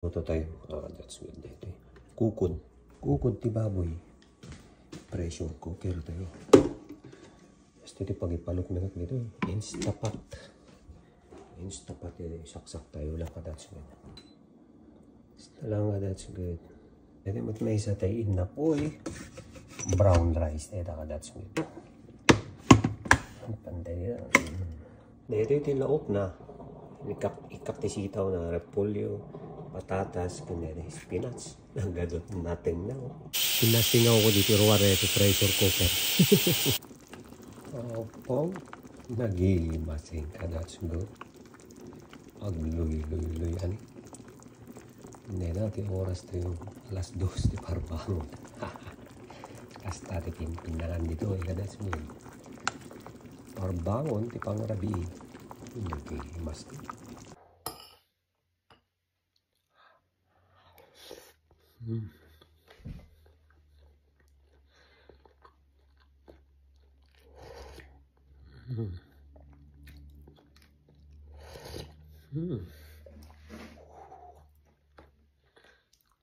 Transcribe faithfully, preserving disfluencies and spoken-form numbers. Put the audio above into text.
Luto tayo. Ah, that's good. Dito. Kukon. Kukon ti baboy. Pressure cooker tayo. Basta ti pagipalok na dito. Instapot. Instapot, eh, saksak tayo lang ka, that's good. Basta lang ka, that's good. Pwede mo may isa tayo inapoy. Brown rice tayo ka, that's good. Ang pantay nila. Dito yung tilaok na. Ikak, ikak ti sitaw na repolyo, patatas, kunyari spinach. Naggadot natin na, oh. Pinasingaw ko dito, ruwa, reto, pressure cooker. Opo. Nagimasing ka, that's good. Agluy-luy-luy, ani? Hindi na, ti oras tayo. Alas dos, ti parbangon. Hasta ti pinpinangan dito, eh, ka, that's good. Parbangon, ti pangrabii. Nagimasing. Mm. Mm. Mm.